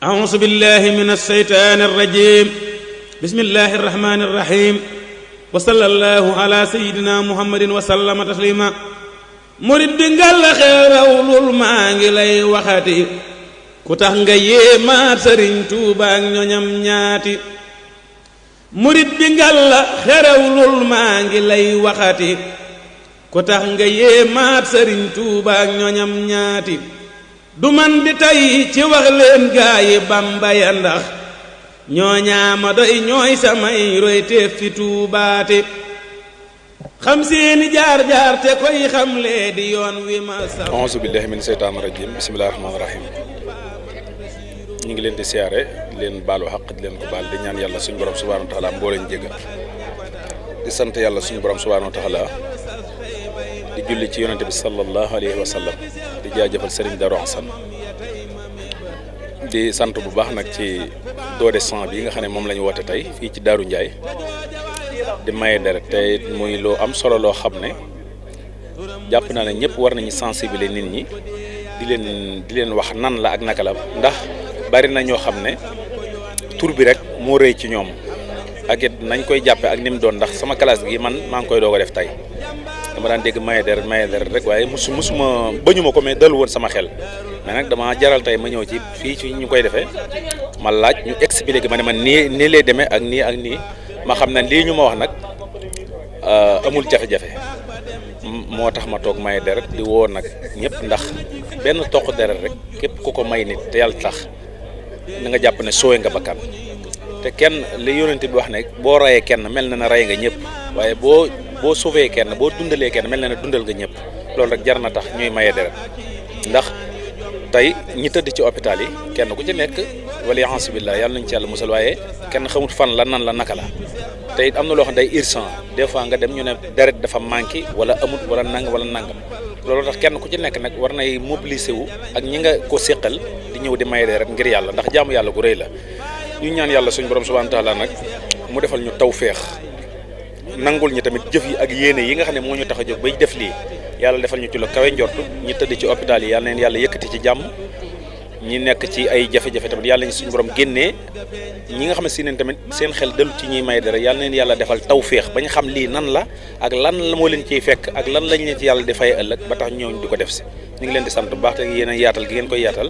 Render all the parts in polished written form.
أعوذ بالله من الشيطان الرجيم بسم الله الرحمن الرحيم وصلى الله على سيدنا محمد وسلم تسليما murid bi ngal xerawlul maa ngi lay waxati ku tax nga yéemaat Sëriñ Tuuba ak ñoñam ñaati murid bi ngal xerawlul maa ngi lay waxati ku tax nga yéemaat Sëriñ Tuuba ak ñoñam ñaati du man di tey ci wax leen gaayi Bamba ya ndax ñooñaama doy ñooy samay roy teef fi tuubaate xam seeni jaar-jaar te koy xamlee di yoon wi ma sax. auzu billahi min seytaani rajim bismillahi rahmaani rahim ñu ngi leen di siyaare di leen baalu xaq di leen ko baal di ñaan yàlla suñu borom subhaanahu wa taala mboo leen jégal di sant yàlla suñu borom subhaanahu wa taala di julli ci yonente bi sallallahu alayhi wa sallam di jaajëfal Serigne Darou Assane di sant bu baax nag ci don de sang bi nga xam ne moom la ñu woote tey fii ci Daaru Njaay di maye deret te muy loo am solo loo xam ne jàpp naa ne ñëpp war nañu sensibiliser nit ñi di leen wax nan la ak naka la ndax bari na ñoo xam ne tur bi rek moo rëy ci ñoom ak it nañ koy jàppe ak ni mu doon ndax sama classe gi man maa ngi koy doog a def tey dama daan dégg maye deret rek waaye musuma bañuma ko mais dalu woon sama xel mais nag dama jaral tey ma ñëw ci fii ci ñu koy defee ma laaj ñu expliqué ma ne man nii lay demee ak nii ak nii ma xam ne lii ñu ma wax nag amul jafe-jafe moo tax ma toog maye deret di woo nag ñëpp ndax benn toq deret rek képp ku ko may nit te yàlla tax na nga jàpp ne sooy nga bakkan te kenn li yonent bi wax ne boo rayee kenn mel na ne rey nga ñëpp waaye boo sauvé kenn boo dundalee kenn mel na ne dundal nga ñëpp loolu rek jar na tax ñuy maye deret ndax tey ñi tëdd ci hôpital yi kenn ku ci nekk wala alhamdulilah yàlla nañu ci yàlla musal waaye kenn xamut fan la nan la naka la te it am na loo xam ne day urgent des fois nga dem ñu ne deret dafa manqué wala amut wala nangam loolu tax kenn ku ci nekk nag war nay mobiliser wu ak ñi nga ko séqal di ñëw di maye deret ngir yàlla ndax jaamu yàlla gu rëy la ñu ñaan yàlla suñu borom subhanahu wa taala nag mu defal ñu tawféex nangul ñi tamit jëf yi ak yéene yi nga xam ne moo ñu tax a jóg bay def lii yàlla defal ñu ci la kawe njortu ñi tëdd ci hôpital yi yàlla neen yàlla yëkkati ci jàmm ñi nekk ci ay jafe-jafe tamit yàlla ñu suñu borom génnee ñi nga xam ne si neen tamit seen xel dellu ci ñuy may dara yàlla neen yàlla defal tawféex ba ñu xam lii nan la ak lan la moo leen ciy fekk ak lan lañ leen ci yàlla di fay ëllëg ba tax ñëw di ko def si ñu ngi leen di sant bu baax te yéen a yaatal gi ngeen koy yaatal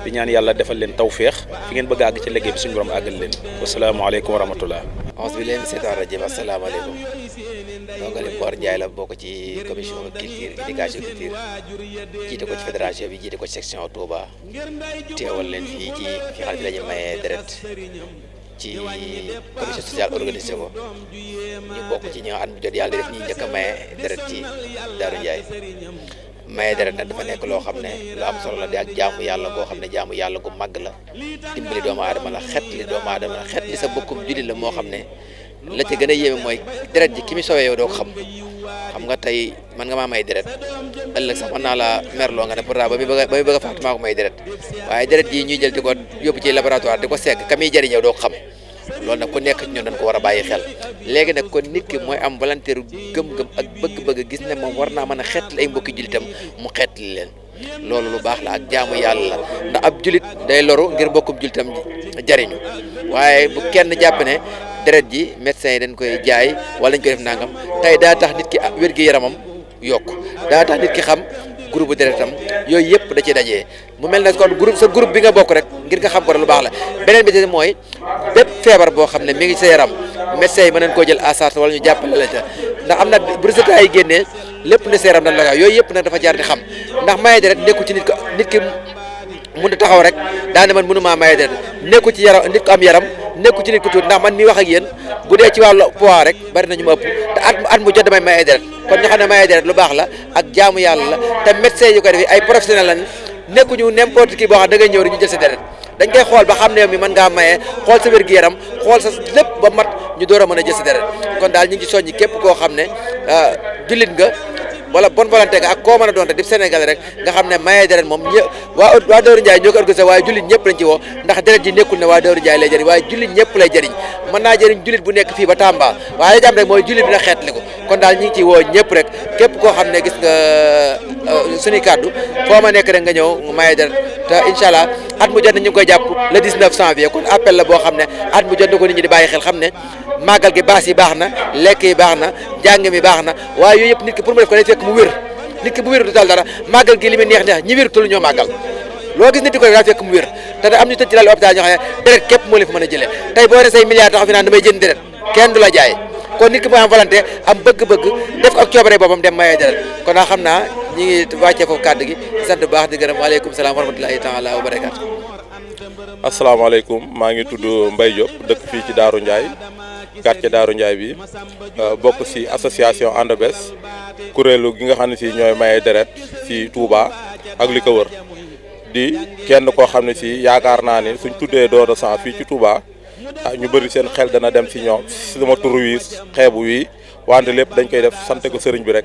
di ñaan yàlla defal leen tawféex fi ngeen bëgg a àgg ci liggéey bi suñu borom àggal leen wasalaamaaleykum wa rahmatullah auzu billaahi mina sheytaani rajiim asalaamaaleykum donc li Mor Ndiaye la bokk ci commission culture éducation culture jiite ko ci fédération bi jiite ko ci section Touba teewal leen fii ci fi xam ne dañuy maye deret ci commission sociale organisé ko ñu bokk ci ñi nga at mi jot yàlla di def ñuy njëkk a maye deret ci Daaru Njaay maye deret nag dafa nekk loo xam ne lu am solo la di ak jaamu yàlla goo xam ne jaamu yàlla gu màgg la dimbali doomu aadama la xet li doomu aadama la xet li sa bokkum jullit la moo xam ne la ca gën a yéeme mooy deret ji ki mi sowee yow doo ko xam nga tey man nga maa may deret ëllëg sax mën naa la merloo nga ne pourtant ba muy bëgg a faatu maa ko may deret waaye deret ji ñuy jël di ko yóbbu ci laboratoire di ko segg ka muy jëriñ yow doo ko xam loolu nag ku nekk ñun dañ ko war a bàyyi xel léegi nag kon nit ki mooy am volontaire gëm-gëm ak bëgg-bëgg gis ne moom war naa mën a xeetli ay mbokki jullitam mu xeetli leen loolu lu baax la ak jaamu yàlla la ndax ab jullit day loru ngir mbokkum jullitam jariñu waaye bu kenn jàpp ne deret ji médecins yi dañ koy jaay wala dañ koy def nangam tey daa tax nit ki wér-gi-yaramam yokk daa tax nit ki xam groupe deretam yooyu yëpp da ci dajee mu mel ne kon groupe bi nga bokk rek ngir nga xam ko lu baax la beneen bi mooy bépp feebar boo xam ne mi ngi sa yaram médecins yi mën nañ koo jël à charge wala ñu jàppale la ca ndax am na bu résultat yi génnee lépp ne sa yaram dañ la ko yooyu yëpp nag dafa jaar di xam ndax maye deret nekku ci nit ki mun a taxaw rek daane man mënu maa maye deret nekku ci yaram nit ko am yaram nekku ci nit ku tuuti ndax man mi wax ak yéen bu dee ci wàllu poids rek bari nañu ma ëpp te at mu jot damay maye deret kon ñu xam ne maye deret lu baax la ak jaamu yàlla la te médecins yu ko defee ay professionnels lañ nekkuñu n'importe qui boo xam da ngay ñëw rek ñu jël sa deret dañ koy xool ba xam ne yow mi mën ngaa maye xool sa wér-gu-yaram xool sa lépp ba mat ñu door a mën a jël sa deret kon daal ñu ngi ci soññi képp koo xam ne jullit nga wala bonne volonté nga ak koo mën a doon rek di Sénégal rek nga xam ne maye deret moom waa Daaru Njaay ñoo ko organisé waaye jullit ñëpp lañ ci woo ndax deret ji nekkul ne waa Daaru Njaay lay jëriñ waaye jullit ñëpp lay jëriñ mën naa jëriñ jullit bu nekk fii ba Tamba waaye jàmm rek mooy jullit bi na xeetli ko kon daal ñu ngi ciy woo ñëpp rek képp koo xam ne gis nga suñuy kàddu foo ma nekk rek nga ñëw maye deret te incha allah at mu jot na ñu ngi koy jàpp le 19 janvier kon appel la boo xam ne at mu jot na ko nit ñi di bàyyi xel xam ne màggal gi baas yi baax na lekk yi baax na jàng mi baax na waaye yooyu yëpp nit ki pour mu def ko day fekk mu wér nit ki bu wér du tal dara màggal gi li muy neex ñi wérutul ñoo màggal loo gis nit di ko daa fekk mu wér te da am ñu tëj ci lal hôpital ñoo xam ne deret képp moo leen fi mën a jëlee tey boo ne say milliards taxaw fi naan damay jënd deret kenn du la jaay kon nit ki mooy am volonté am bëgg-bëgg def ko ak coobare boppam dem mayee deret kon naa xam naa ñi ngi wàccee foofu kàddu gi sant bu baax di gërëm waaleykum salaam wa rahmatulahi taala wa barakaatu. asalaamaaleykum maa ngi tudd Mbaye Diop dëkk fii ci Daaru Ndiaye quartier Daaru Ndiaye bi bokk ci association And Bess kuréelu gi nga xam ne si ñooy maye deret ci Touba ak li ko wër di kenn koo xam ne si yaakaar naa ni suñ tuddee don de sang fii ci Touba ñu bëri seen xel dana dem ci ñoom sama tur wi xeebu wi wante lépp dañ koy def sant ko sëriñ bi rek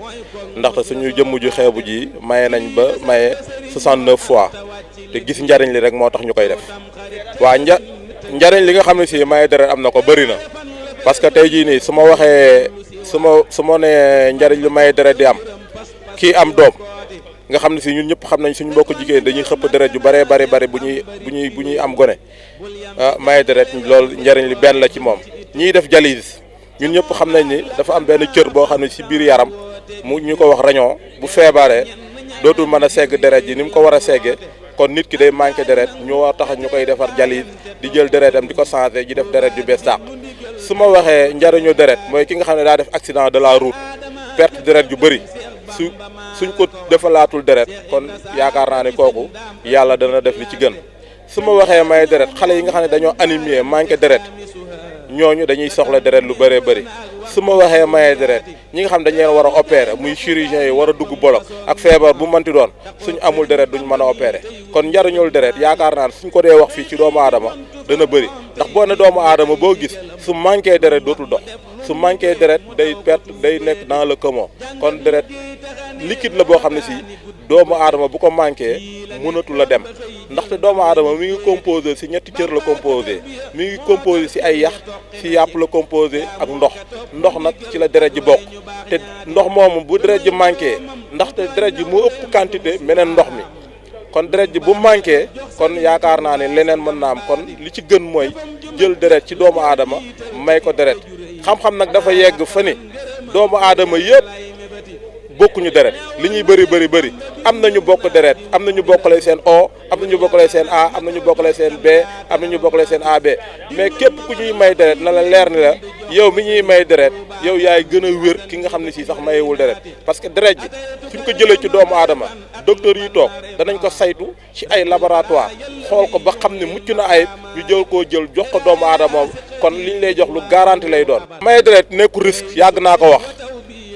ndaxte suñu jëmm ju xeebu ji maye nañ ba maye 69 fois te gis njariñ li rek moo tax ñu koy def waa njariñ li nga xam ne si maye deret am na ko bëri na parce que tey jii nii su ma waxee su ma nee njariñ lu maye deret di am kii am doom nga xam ne si ñun ñëpp xam nañ suñu mbokk jigéen dañuy xëpp deret yu bëree bëri bu ñuy am gone maye deret loolu njariñ li benn la ci moom ñiy def dialyse ñun ñëpp xam nañ ni dafa am benn cër boo xam ne si biir yaram mu ñu ko wax rañoo bu feebaree dootul mën a segg deret ji ni mu ko war a seggee kon nit ki day manqué deret ñu war tax ñu koy defar dialyse di jël deretam di ko changé ji def deret yu bees tàq su ma waxee njariñu deret mooy ki nga xam ne daa def accident de la route perte deret yu bëri suñ ko defalaatul deret kon yaakaar naa ne kooku yàlla dana def li ci gën su ma waxee may deret xale yi nga xam ne dañoo anémie manqué deret ñooñu dañuy soxla deret lu bëree bëri su ma waxee maye deret ñi nga xam dañ leen war a opérer muy chirurgien yi war a dugg bolok ak feebar bu mënti doon suñ amul deret duñ mën a opérer kon njariñul deret yaakaar naa ne suñ ko dee wax fii ci doomu aadama dana bëri ndax boo ne doomu aadama boo gis su manqué deret dootul dox su manqué deret day perte day nekk dans le coma kon deret liquide la boo xam ne si doomu aadama bu ko manqué mënatu la dem ndaxte doomu aadama mi ngi composé si ñetti cër la composé mi ngi composé si ay yax si yàpp la composé ak ndox nag ci la deret ji bokk te ndox moomu bu deret ji manqué ndaxte deret ji moo ëpp quantité meneen ndox mi kon deret ji bu manqué kon yaakaar naa ne leneen mën naa am kon li ci gën mooy jël deret ci doomu aadama may ko deret xam-xam nag dafa yegg fa ni doomu aadama yëpp bokkuñu deret li ñuy bëri am na ñu bokk deret am na ñu bokkale seen O am na ñu bokkale seen A am na ñu bokkale seen B am na ñu bokkale seen AB mais képp ku ñuy may deret na la leer ni la yow mi ñuy may deret yow yaay gën a wér ki nga xam ne si sax mayewul deret parce que deret ji suñ ko jëlee ci doomu aadama docteur yi toog danañ ko saytu ci ay laboratoire xool ko ba xam ne mucc na ayib ñu jël koo jël jox ko doomu aadama kon liñ lay jox lu garanti lay doon. may deret nekku risque yàgg naa ko wax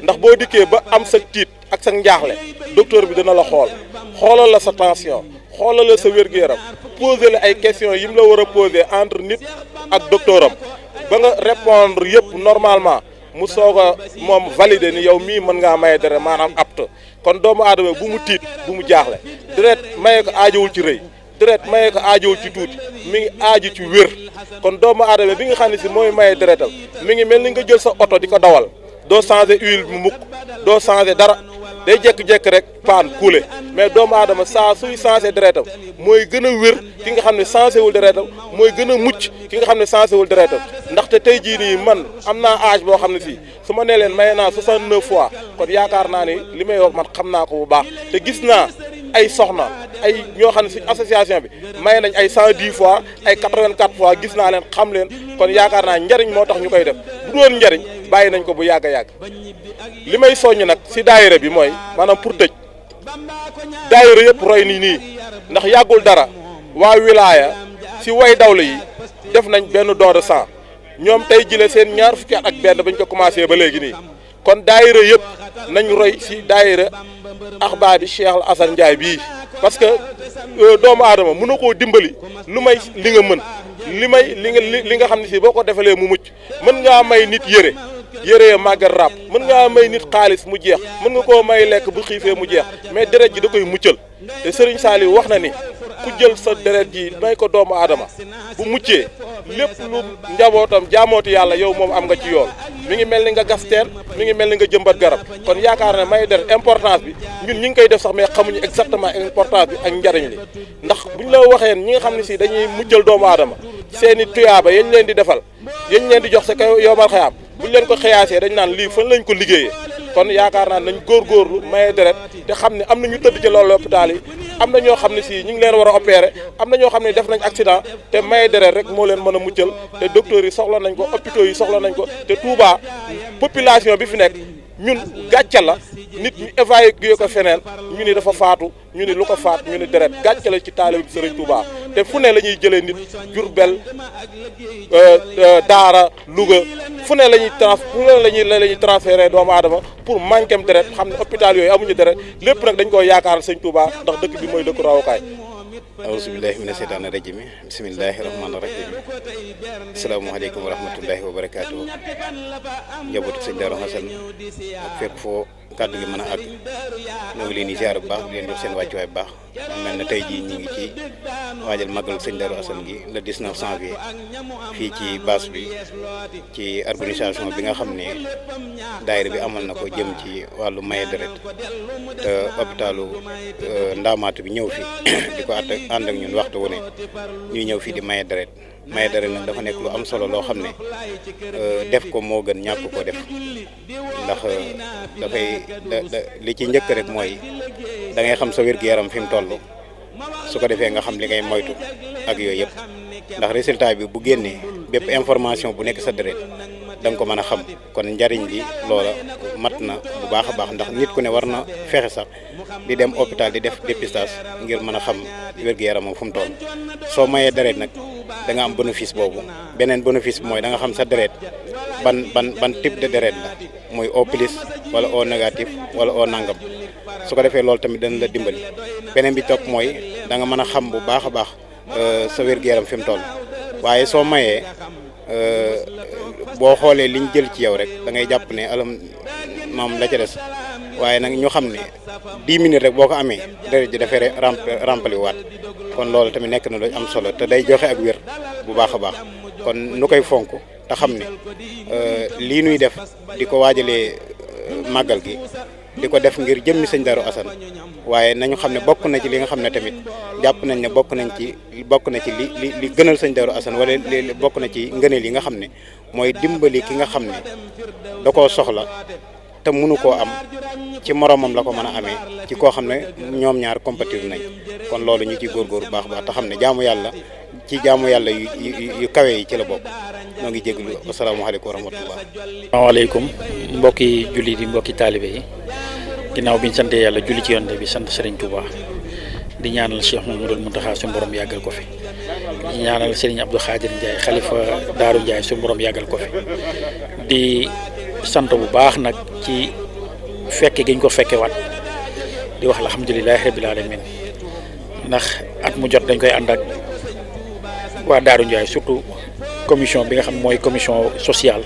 ndax boo dikkee ba am sa tiit ak sa njaaxle docteur bi dana la xoolal la sa tension xoolal la sa wér-gu-yaram poser la ay questions yi mu la war a poser entre nit ak docteur am ba nga répondre yëpp normalement mu soog a moom valider ni yow mii mën ngaa maye deret maanaam apte kon doomu aadama bu mu tiit bu mu jaaxle deret maye ko aajowul ci rëy deret maye ko aajowul ci tuuti mi ngi aaju ci wér kon doomu aadama bi nga xam ne si mooy maye deretal mi ngi mel ni nga jël sa oto di ko dawal doo changer huile bi mukk doo changer dara day jékki-jékki rek paan kuule mais doomu aadama saa suy changer deretam mooy gën a wér ki nga xam ne changer wul deretam mooy gën a mucc ki nga xam ne changer wul deretam ndaxte tey jii nii man am naa âge boo xam ne si su ma nee leen maye naa 69 fois kon yaakaar naa ni li may wax man xam naa ko bu baax te gis naa ay soxna ay ñoo xam ne si association bi maye nañ ay 110 fois ay 84 fois gis naa leen xam leen kon yaakaar naa njariñ moo tax ñu koy def bu doon njariñ bàyyi nañ ko bu yàgg a yàgg li may soññ nag si daayira bi mooy maanaam pour tëj daayira yëpp roy ni nii ndax yàggul dara waa wilaaya si way dawla yi def nañ benn don de sang ñoom tey jile seen ñaar fukki at ak benn bañ ko commencé ba léegi nii kon daayira yëpp nañ roy si daayira axbaa bi Cheikh Assane Ndiaye bii parce que doomu aadama mën na koo dimbali lu may li nga mën li nga xam ne si boo ko defalee mu mucc mën ngaa may nit yére ya màggat ràpp mën ngaa may nit xaalis mu jeex mën nga koo may lekk bu xiifee mu jeex mais deret ji da koy muccal te Serigne Saliou wax na ni ku jël sa deret ji may ko doomu aadama bu muccee lépp lu njabootam jaamooti yàlla yow moom am nga ci yoon mi ngi mel ni nga gas teen mi ngi mel ni nga jëmbat garab kon yaakaar ne may deret importance bi ñun ñi ngi koy def sax mais xamuñu exactement importance bi ak njariñ li ndax buñ la waxee ñi nga xam ne si dañuy muccal doomu aadama seeni tuyaaba yañ leen di defal yañ leen di jox sa kaw yowmal xayaam buñ leen ko xëyaasee dañ naan lii fan lañ ko liggéeyee kon yaakaar naa nañ góorgóorlu maye deret te xam ne am na ñu tëdd ci loolu hôpital yi am na ñoo xam ne si ñu ngi leen war a opérer am na ñoo xam ne def nañ accident te maye deret rek moo leen mën a muccal te docteurs yi soxla nañ ko hôpitaux yi soxla nañ ko te Touba population bi fi nekk ñun gàcce la nit ñu évacué ko feneen ñu ni dafa faatu ñu ni lu ko faat ñu ni deret gàcce la ci taalibe bi Sëriñ Touba te fu ne la ñuy jëlee nit Diourbel Daara Louga fu ne la ñuy transféré doomu aadama pour manquem deret xam ne hôpital yooyu amuñu deret lépp nag dañ koy yaakaar Sëriñ Touba ndax dëkk bi mooy dëkk rawukaay. awuzu billahi mina sheytaani rajim bismillahi rahmaani rahim asalaamaaleykum wa rahmatullahi wa barakaatu njabootu sëñ Darou Hassane ak fépp foo kàddu gi mën a àgg ñoo ngi leen di ziar bu baax di leen jox seen wàccuwaay bu baax mel na tey jii ñu ngi ci waajal màggal sëñ Darou Hassane gi le 19 janvier fii ci base bi ci organisation bi nga xam ne daayira bi amal na ko jëm ci wàllu maye deret te hôpitalu Ndaamaatu bi ñëw fi di ko ànd ak ñun waxtu wu ne ñuy ñëw fii di maye deret nag dafa nekk lu am solo loo xam ne def ko moo gën ñàkk koo def ndax dafay li ci njëkk rek mooy da ngay xam sa wér-gu-yaram fi mu toll su ko defee nga xam li ngay moytu ak yooyu yëpp ndax résultat bi bu génnee bépp information bu nekk sa deret da nga ko mën a xam kon njariñ li loola mat na bu baax a baax ndax nit ku ne war na fexe sax di dem hôpital di def dépistage ngir mën a xam wér-gu-yaramam fu mu toll soo mayee deret nag da nga am bénéfice boobu beneen bénéfice bi mooy da nga xam sa deret ban type de deret la muy O plus wala O négatif wala O nangam su ko defee loolu tamit dana la dimbali beneen bi topp mooy da nga mën a xam bu baax a baax sa wér-gu-yaram fi mu toll waaye soo mayee boo xoolee liñ jël ci yow rek da ngay jàpp ne alam moom la ca des waaye nag ñu xam ne 10 minutes rek boo ko amee deret ji dafay rempli waat kon loolu tamit nekk na lu am solo te day joxe ak wér bu baax a baax kon nu koy fonk te xam ne lii nuy def di ko waajalee màggal gi di ko def ngir jëmmi sëñ Darou Hassane waaye nañu xam ne bokk na ci li nga xam ne tamit jàpp nañ ne bokk na ci li gënal sëñ Darou Hassane wala li bokk na ci ngëneel yi nga xam ne mooy dimbali ki nga xam ne da koo soxla te mënu koo am ci moromam la ko mën a amee ci koo xam ne ñoom ñaar compétir nañ kon loolu ñu ci góorgóor bu baax baax te xam ne jaamu yàlla yu kawe yi ci la bokk ñoo ngi jégalu asalaamaaleykum wa rahmatullah. asalaamaaleykum mbokki jullit yi mbokki taalibe yi ginnaaw bi ñu sante yàlla julli ci yonte bi sant Serigne Touba di ñaanal Cheikh Mamadou Mountakha suñu borom yàggal ko fi di ñaanal Serigne Abdou Khadir Ndiaye xalifa Daaru Ndiaye suñu borom yàggal ko fi di sant bu baax nag ci fekke gi ñu ko fekke waat di wax alhamdulilahi rabbil alamin ndax at mu jot dañ koy ànd ak waa Daaru Ndiaye surtout commission bi nga xam mooy commission sociale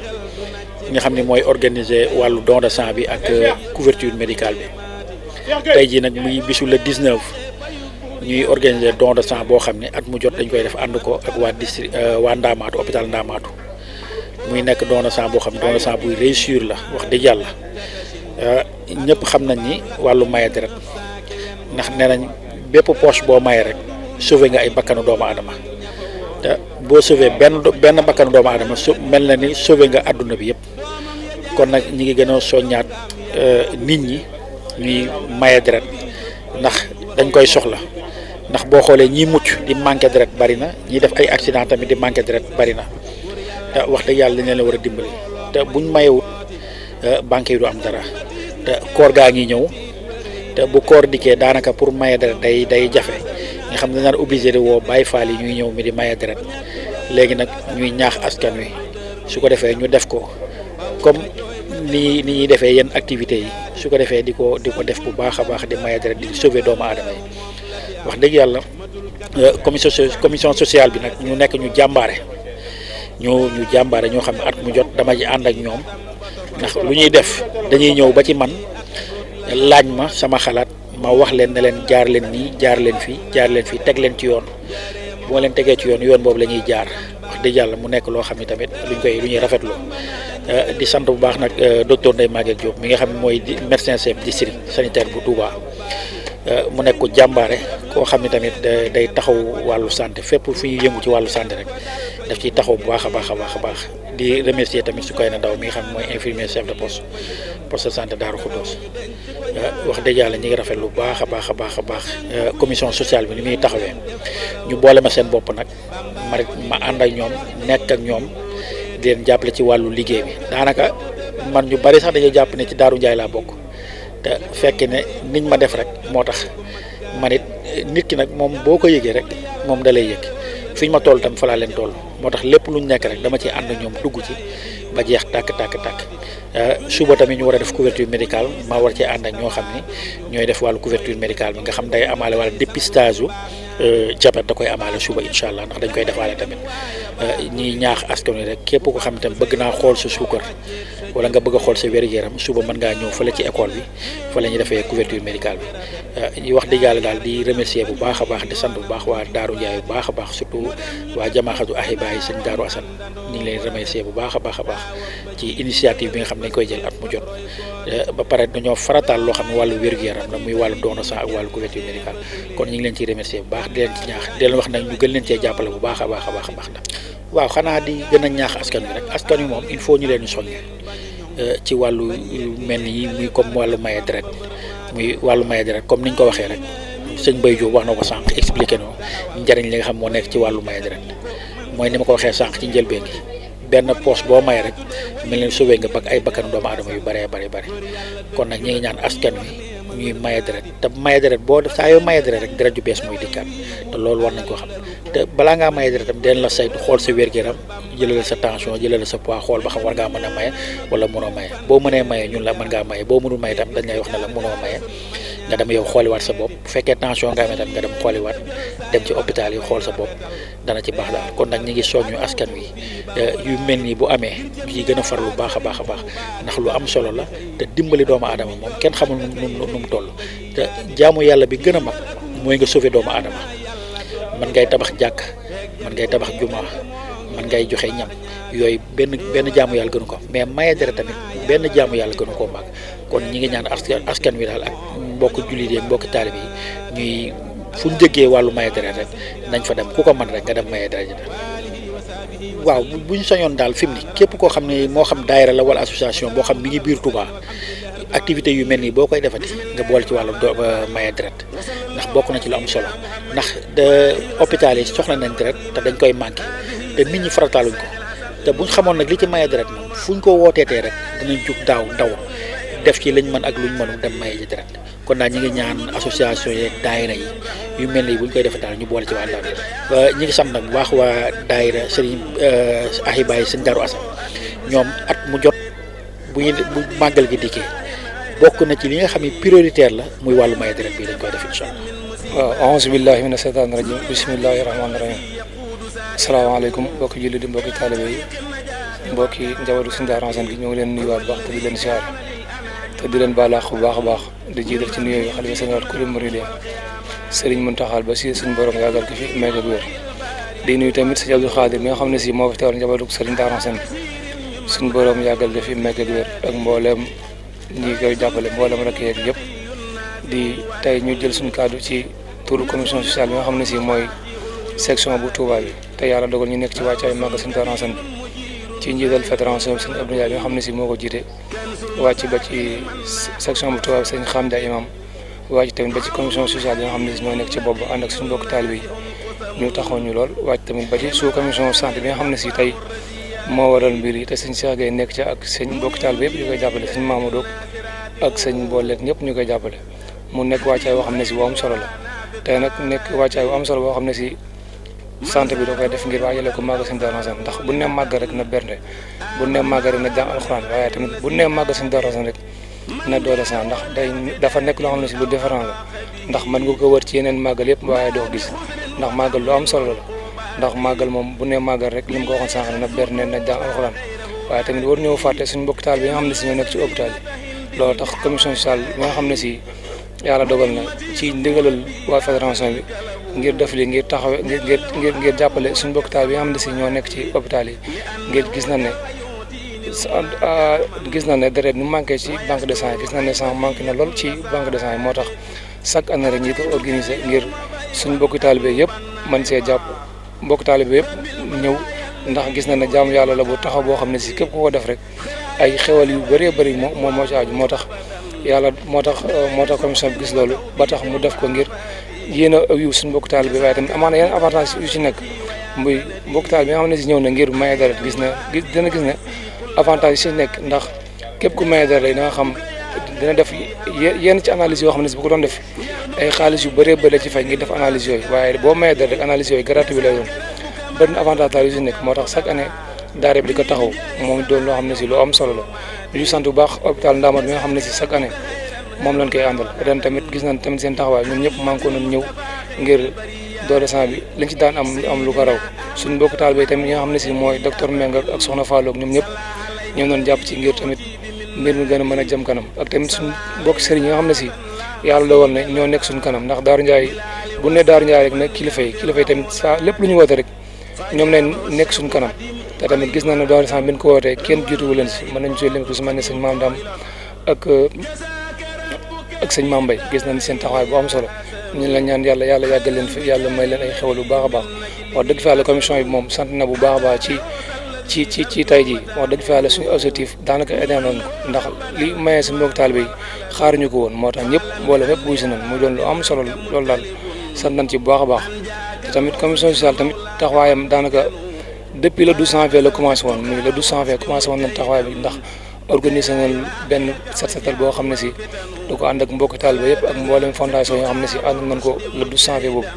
nga xam ne mooy organiser wàllu don de sang bi ak couverture médicale bi tey jii nag muy bisu le 19 ñuy organiser don de sang boo xam ne at mu jot dañ koy def ànd ko ak waa Ndaamaatu hôpital Ndaamaatu muy nekk don de sang boo xam ne don de sang buy réussir la wax dëgg yàlla ñëpp xam nañ ni wàllu maye deret ndax nee nañ bépp poche boo maye rek sauvé nga ay bakkanu doomu aadama te boo sauvé benn bakkanu doomu aadama mel na ni sauvé nga àdduna bi yëpp kon nag ñi ngi gën a soññaat nit ñi ñuy maye deret ndax dañ koy soxla ndax boo xoolee ñi mucc di manqué deret bari na ñi def ay accident tamit di manqué deret bari na te wax dëgg yàlla dañ leen war a dimbali te buñ mayewut banque yi du am dara te koor gaa ngi ñëw te bu koor dikkee daanaka pour maye deret day jafe nga xam ne dañ naan obligé de woo Baay Faal yi ñuy ñëw mi di maye deret léegi nag ñuy ñaax askan wi su ko defee ñu def ko comme ni ñuy defee yenn activités yi su ko defee di ko def bu baax a baax di maye deret di sauver doomu aadama yi wax dëgg yàlla commission sociale bi nag ñu nekk ñu jàmbaare ñu jàmbaare ñoo xam ne at mu jot dama ji ànd ak ñoom ndax lu ñuy def dañuy ñëw ba ci man laaj ma sama xalaat ma wax leen ne leen jaar leen nii jaar leen fii teg leen ci yoon bu ma leen tegee ci yoon boobu la ñuy jaar wax dëgg yàlla mu nekk loo xam ne tamit lu ñuy rafetloo di sant bu baax nag docteur Ndeye Maguette Diop mi nga xam ne mooy médecin chef district sanitaire bu Touba mu nekk ko jàmbaare koo xam ne tamit day taxaw wàllu santé fépp fu ñuy yëngu ci wàllu santé rek daf ciy taxaw bu baax a baax di remercier tamit su koy na ndaw mi nga xam ne mooy infirmier chef de poste de santé Darou Khoudoss wax dëgg yàlla ñi ngi rafetlu bu baax a baax commission sociale bi ni muy taxawee ñu boole ma seen bopp nag ma ànd ak ñoom nekk ak ñoom di leen jàppale ci wàllu liggéey bi daanaka man ñu bari sax dañuy jàpp ne ci Darou Ndiaye laa bokk te fekk ne niñ ma def rek moo tax man it nit ki nag moom boo ko yëgee rek moom da lay yëg fi ñu ma toll tam fa laa leen toll moo tax lépp lu ñu nekk rek dama ci ànd ak ñoom dugg ci ba jeex tàkk suba tamit ñu war a def couverture médicale ma war cee ànd ak ñoo xam ni ñooy def wàllu couverture médicale bi nga xam day amaale wala dépistage diabète da koy amaale suba incha allah ndax dañ koy defaale tamit ñiy ñaax askan wi rek képp ko xam tam bëgg naa xool sa suukar wala nga bëgg a xool sa wér-gu-yaram suba mën ngaa ñëw fële ci école bi fa la ñuy defee couverture médicale bi wax dëgg yàlla daal di remercier bu baax a baax di sant bu baax waa Darou Ndiaye bu baax a baax surtout waa jamaaxatu ahibaay sëñ Darou Assane ñu ngi leen remercier bu baax a baax ci initiative bi nga xam ne dañ koy jël at mu jot ba pare dañoo farataal loo xam ne wàllu wér-gu-yaram la muy wàllu don de sang ak wàllu couverture médicale kon ñu ngi leen ciy remercier bu baax di leen ci ñaax di leen wax nag ñu gën leen cee jàppale bu baax a baax nag waaw xanaa di gën a ñaax askan wi rek askan wi moom il faut ñu leen soññ ci wàllu mel ni muy comme wàllu maye deret comme niñ ko waxee rek sëñ Mbaye Diop wax na ko sànq expliqué no njëriñ li nga xam moo nekk ci wàllu maye deret mooy ni ma ko waxee sànq ci njëlbeen gi benn poche boo maye rek mel ni sauvé nga ay bakkanu doomu aadama yu bëree bëri kon nag ñi ngi ñaan askan wi ñuy maye deret te maye deret boo saa yoo maye deret rek deret ju bees mooy dikkaat te loolu war nañ ko xam te balaa ngaa maye deret tam den la saytu xool sa wér-gu-yaram jëlal sa tension jëlal sa poids xool ba xam war ngaa mën a maye wala mënoo maye boo mënee maye ñun la mën ngaa maye boo mënul maye tam dañ lay wax ne la mënoo maye nga dem yow xooliwaat sa bopp bu fekkee tension nga amee tam nga dem xooliwaat dem ci hôpital yi xool sa bopp dana ci baax daal kon nag ñi ngi soññu askan wi yu mel nii bu amee ñu gën a farlu baax a baax ndax lu am solo la te dimbali doomu aadama moom kenn xamul nu mu toll te jaamu yàlla bi gën a mag mooy nga sauver doomu aadama man ngay tabax jàkk man ngay tabax jumaa man ngay joxe ñam yooyu benn jaamu yàlla gënu ko mais maye deret tamit benn jaamu yàlla gënu koo mag kon ñi ngi ñaan askan wi daal ak mbokk jullit yi ak mbokk taalibe yi ñuy fu ñu jëggee wàllu maye deret rek nañ fa dem ku ko mën rek nga dem maye deret ji waaw bu ñu soñoon daal fi mu ni képp koo xam ne moo xam daayira la wala association boo xam mi ngi biir Touba activité yu mel nii boo koy defati nga boole ci wàllu maye deret ndax bokk na ci lu am solo ndax hôpital yi soxla nañ deret te dañ koy manqué te nit ñi farataaluñ ko te buñ xamoon nag li ci maye deret moom fuñ ko wooteetee rek dinañ jug daw def ci lañ mën ak luñ mënul dem maye ji deret kon daal ñi ngi ñaan association yeeg daayira yi yu mel nii buñ koy defee daal ñu boole ci waa Darou ñi ngi sant nag bu baax waa daayira Serigne Ahibaay sëñ Darou Assane ñoom at mu jot bu màggal gi dikkee bokk na ci li nga xam ne prioritaire la muy wàllu maye deret bi dañ koy def incha allah. waaw auzu billahi mina shaytaani rajim bismillahi rahmaani rahim asalaamaaleykum mbokki jullit di mbokki taalibe yi mbokki njabootu sëñ Darou Assane gi ñoo ngi leen nuyuwaat bu baax te di leen siyaar te di leen baal bu baax a baax di jiital ci nuyoo yi xalifa général kullu murid Serigne Mountakha ba si suñu borom yàggal ko fi may ko wér di nuyu tamit Serigne Abdou Khadir mi nga xam ne si moo fi teewal njabootu Serigne Darou Assane suñu borom yàggal ko fi may ko wér ak mboolem ñi koy jàppale mboolem rek yeeg yëpp di tey ñu jël suñu kàddu ci turu commission sociale bi nga xam ne si mooy section bu Touba bi te yàlla dogal ñu nekk ci wàccaay màggal Serigne Darou Assane bi ci njiital fédération bi Serigne Abdou Ndiaye bi nga xam ne si moo ko jiite wàcc ba ci section bu Touba bi Serigne Khamda imam wàcc tamit ba ci commission sociale bi nga xam ne si ñoo nekk ci bopp ànd ak suñu mbokk taalibe yi ñu taxaw ñu lool wàcc tamit ba ci sous commission santé bi nga xam ne si tey moo waral mbir yi te sëñ Cheikh Gueye nekk ca ak sëñ mbokk taalibe yëpp ñu koy jàppale sëñ Mamadou ak sëñ Mboolek ñëpp ñu koy jàppale mu nekk wàccaay boo xam ne si bu am solo la tey nag nekk wàccaay bu am solo boo xam ne si santé bi da koy def ngir waajale ko màggal sëñ Darou Assane ndax bu ne màgg rek na bernde bu ne màgg rek na jàng alxuraan waaye tamit bu ne màggal sëñ Darou Assane rek na doole sant ndax dafa nekk loo xam ne si lu différent la ndax mën nga ko wër ci yeneen màggal yëpp waaye doo gis ndax màggal lu am solo la ndax màggal moom bu ne màggal rek li mu ko waxoon sànq na bernde na jàng alxuraan waaye tamit war ñëw fàtte suñu mbokk taal bi nga xam ne si ñoo nekk ci hôpital yi loolu tax commission sociale bi nga xam ne si yàlla dogal na ci ndigalal waa fédération bi ngir def li ngir taxawe ngir jàppale suñu mbokk taal bi nga xam ne si ñoo nekk ci hôpital yi ngir gis nañ ne deret nu manqué ci banque de sang gis nañ ne sang manqué na lool ci banque de sang yi moo tax chaque année rek ñi ko organiser ngir suñu mbokk taalibe yëpp mën see jàpp mbokk taalibe yëpp ñëw ndax gis nañ ne jaamu yàlla la bu taxaw boo xam ne si képp ku ko def rek ay xewal yu bëree bëri moo ci aju moo tax commission bi gis loolu ba tax mu def ko ngir yéen a yiw suñu mbokk taalibe waaye tamit amaana yeneen avantage yu ci nekk muy mbokk taalibe bi nga xam ne si ñëw na ngir maye deret dina gis ne avantage yi si nekk ndax képp ku maye deret da nga xam dina def yenn ci analyse yoo xam ne si bu ko doon def ay xaalis yu bëree bëri ci fay ngir def analyse yooyu waaye boo maye deret rek analyse yooyu gratuit bi lay doon bëri na avantage daal yu si nekk moo tax chaque année daara bi di ko taxaw moom doon loo xam ne si lu am solo la ñu sant bu baax hôpital Ndaamaat bi nga xam ne si chaque année moom lañ koy àndal ren tamit gis nañ tamit seen taxawaay ñun ñëpp manqué nañ ñëw ngir don de sang bi liñ ci daan am lu ko raw suñu mbokk taal bi tamit ñi nga xam ne si mooy docteur Mbengue ak soxna Falloog ñoom ñëpp ñoom doon jàpp ci ngir tamit mbir mi gën a mën a jëm kanam ak tamit suñu mbokk sëriñ yi nga xam ne si yàlla dogal ne ñoo nekk suñu kanam ndax Daaru Ndiaye bu ne Daaru Ndiaye rek nag kilifa yi tamit saa lépp lu ñu woote rek ñoom leen nekk suñu kanam te tamit gis nañ ne don de sang bi ñu ko wootee kenn jiituwu leen si mën nañu si lim ku si mel ne sëñ Maam Dam ak sëñ Maam Mbay gis nañ seen taxawaay bu am solo ñu la ñaan yàlla yàggal leen fi yàlla may leen ay xewal bu baax a baax wax dëgg fa yàlla commission bi moom sant na bu baax a baax ci tey jii wax dëgg fa yàlla suñu objectif daanaka aidé nañ ko ndax li mayee suñu mbokk taalibe yi xaaruñu ko woon moo tax ñëpp mboolem ñëpp buy si nañ muy doon lu am solo loolu daal sant nañ ci bu baax a baax te tamit commission sociale tamit taxawaayam daanaka depuis le 12 janvier la commencé woon muy le 12 janvier commencé woon nañ taxawaay bi ndax organisé nañ benn set-setal boo xam ne si du ko ànd ak mbokk taalibe yëpp ak mboolem fondation yoo xam ne si ànd nañ ko le 12 janvier boobu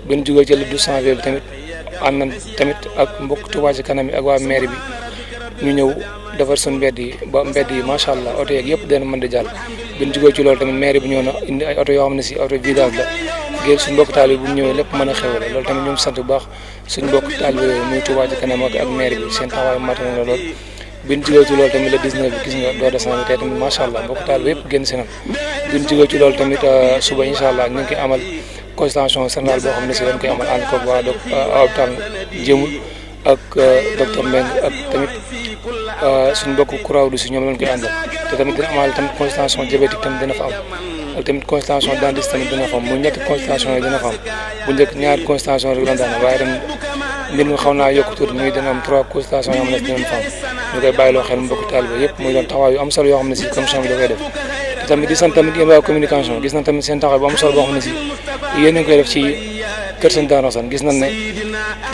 bi ñu jógee ci le 12 janvier bi tamit ànd nañ tamit ak mbokk Touba Ca Kanam yi ak waa mairie bi ñu ñëw defar suñu mbedd yi ba mbedd yi macha allah oto yeeg yëpp dana mën di jàll bi ñu jógee ci loolu tamit mairie bi ñëw na indi ay oto yoo xam ne si oto vidage la ngir suñu mbokk taalibe bu ñu ñëwee lépp mën a xewale loolu tamit ñu ngi sant bu baax suñu mbokk taalibe yooyu muy Touba Ca Kanam ak mairie bi seen taxawaay matal na lool bi ñu jógee ci loolu tamit le 19 bi gis nga don de sang bi tey tamit macha allah mbokk taalibe yëpp génn si nan bi ñu jógee ci loolu tamit suba incha allah ñu ngi koy amal consultation générale boo xam ne si dañ koy amal ànd ko waa hôpital Jéemul ak docteur Mbengue ak tamit suñu mbokk Kourawdu si ñoom lañ koy àndal te tamit dina amal tamit consultation diabétique tamit dina fa am ak tamit consultation dentiste tamit dina fa am mu ñetti consultation yi dina fa am bu njëkk ñaari consultation rek lan daan waaye ren mbir mi xaw naa yokk tuuti muy dina am 3 consultation yoo xam ne si dinañ fa am ñu koy bàyyiloo xel mbokk taalibe yëpp muy doon taxawaay yu am solo yoo xam ne si commission bi da koy def te tamit di sant tamit yéen waa communication gis nañ tamit seen taxawaay bu am solo boo xam ne si yéen a ngi koy def ci kër sëñ Daaru Xasan gis nañ ne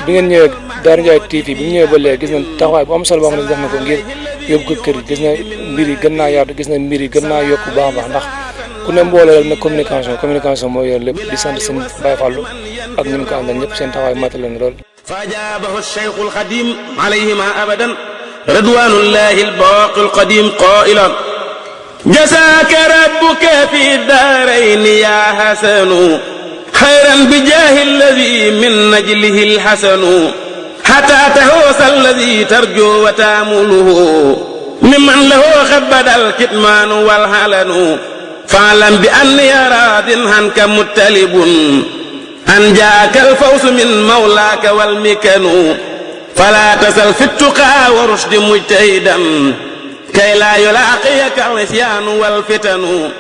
bi ngeen ñëwee Daaru Ndiaye TV bi ñu ñëwee ba léegi gis nañ taxawaay bu am solo boo xam ne si def na ko ngir yóbbu ko kër yi gis na mbir yi gën naa yaatu gis na mbir yi gën naa yokk bu baax a baax ndax ku ne mbooloo rek ne communication mooy yor lépp di sant sëñ Baye Fallou ak ñi mu ko àndal ñëpp seen taxawaay matal na lool فأجابه الشيخ الخديم عليهما أبدا رضوان الله الباقي القديم قائلا جزاك ربك في الدارين يا حسن خيرا بجاه الذي من نجله الحسن حتى تهوس الذي ترجو وتامله ممن له خبد الكتمان والهلن فاعلم بأني راض عنك متلب أن جاءك الفوز من مولاك والمكن فلا تسل في التقى ورشد مجتهدا كي لا يلاقيك العصيان والفتن